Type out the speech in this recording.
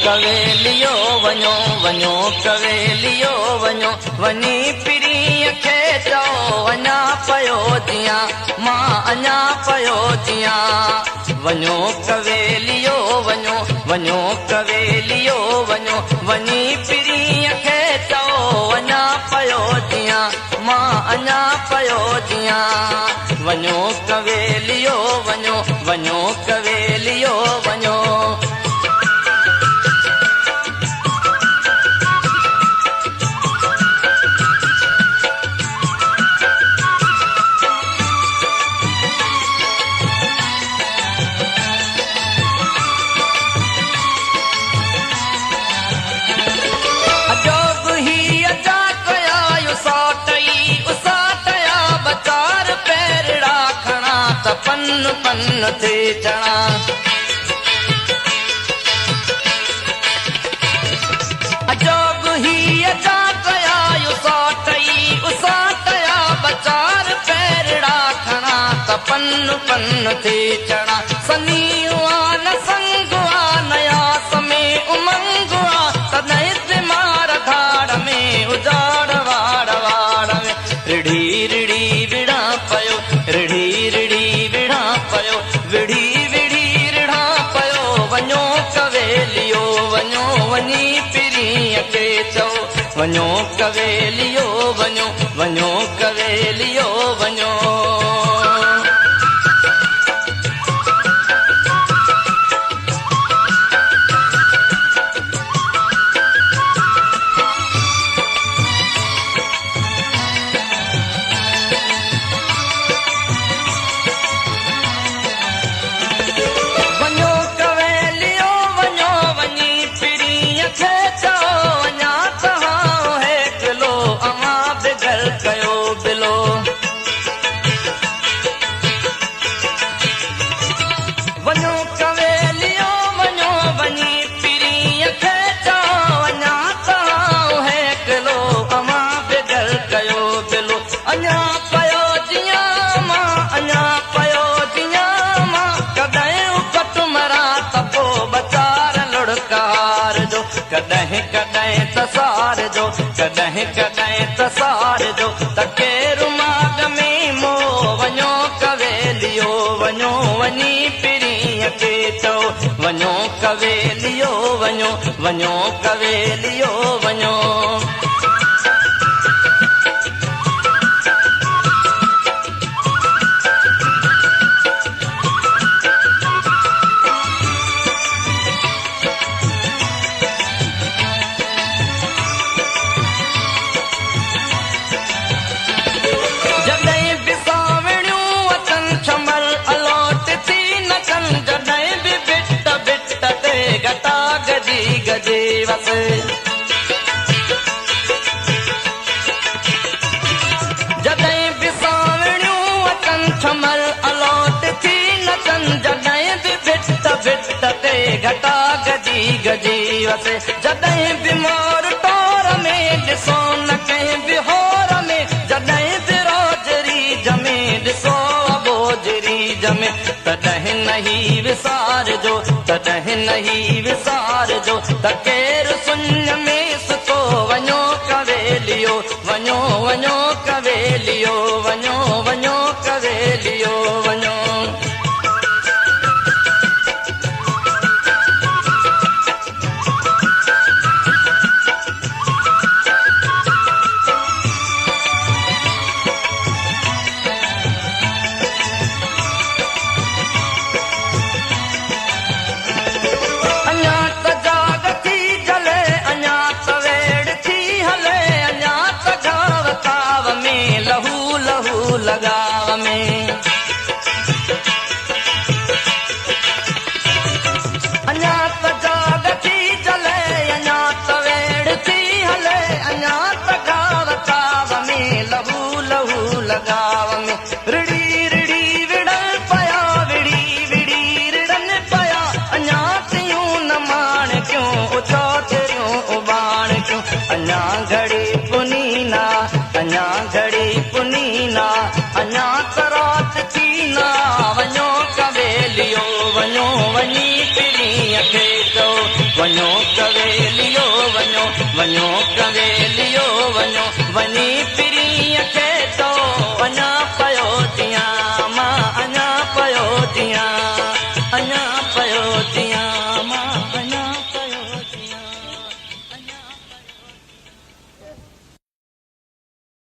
ڪويليو وڃو وڃو ڪويليو وڃو وڃي پرينءَ کي چئو اڃا پيو جيان مان اڃا پيو جيان وڃو ڪويليو وڃو وڃو ڪويليو وڃو وڃي پرينءَ کي چئو اڃا پيو جيان مان اڃا پيو جيان وڃو ڪويليو وڃو وڃو ڪويليو وڃو पन पन थे चणा अजोग ही अजा कया उसाटई उसाटया बचार पैरड़ा खणा त पन पन थे चणा सनीवा न संगवा नया समे उमंगवा तदहि मार धाड़ में उजाड़ वाड़ वाड़ में रिढ़ी रिढ़ी विड़ा पयो रिढ़ी रिढ़ी विड़ा पयो विढ़ी विढ़ी रिढ़ा पयो वञो कवेलियो वञो वञी पीरीअ खे चओ वञो कवेलियो वञो वञो कवेलियो वञो। कॾहिं कॾहिं त सार जो कॾहिं कॾहिं त सार जो त केरु माग में मो वञो कवेलियो वञो वञी पीरीअ खे चओ वञो कवेलियो वञो वञो कवेलियो वञो। जॾहिं बि सावणियूं अचनि छमल अलोट थी नचनि जॾहिं बि भिट भिट ते घटा गजी गजी वसे जॾहिं बि मोर टोर में ॾिसो न कंहिं बि होर में जॾहिं बि रोजरी जमे ॾिसो अबोजरी जमे तॾहिं नहीं विसारजो तॾहिं नहीं विसारजो त केरु सुञ में सुतो वञो कवेलियो वञो वञो कवेलियो वञो वञो कवेलियो वञो। रिड़ी रिड़ी विड़न पया विड़ी विड़ी रिड़न पया अञा थियूं न माण क्यों उछोचरियूं उबाण क्यों अञा घड़ी पुनीना अञा घड़ी पुनीना अञा त राति थी ना वञो कवेलियो वञो वञी पीरीअ खे चओ वञो। وڃو ڪويليو وڃو، وڃي پرينءَ کي چئو اڃا پيو جيان، مان اڃا پيو جيان، اڃا پيو جيان.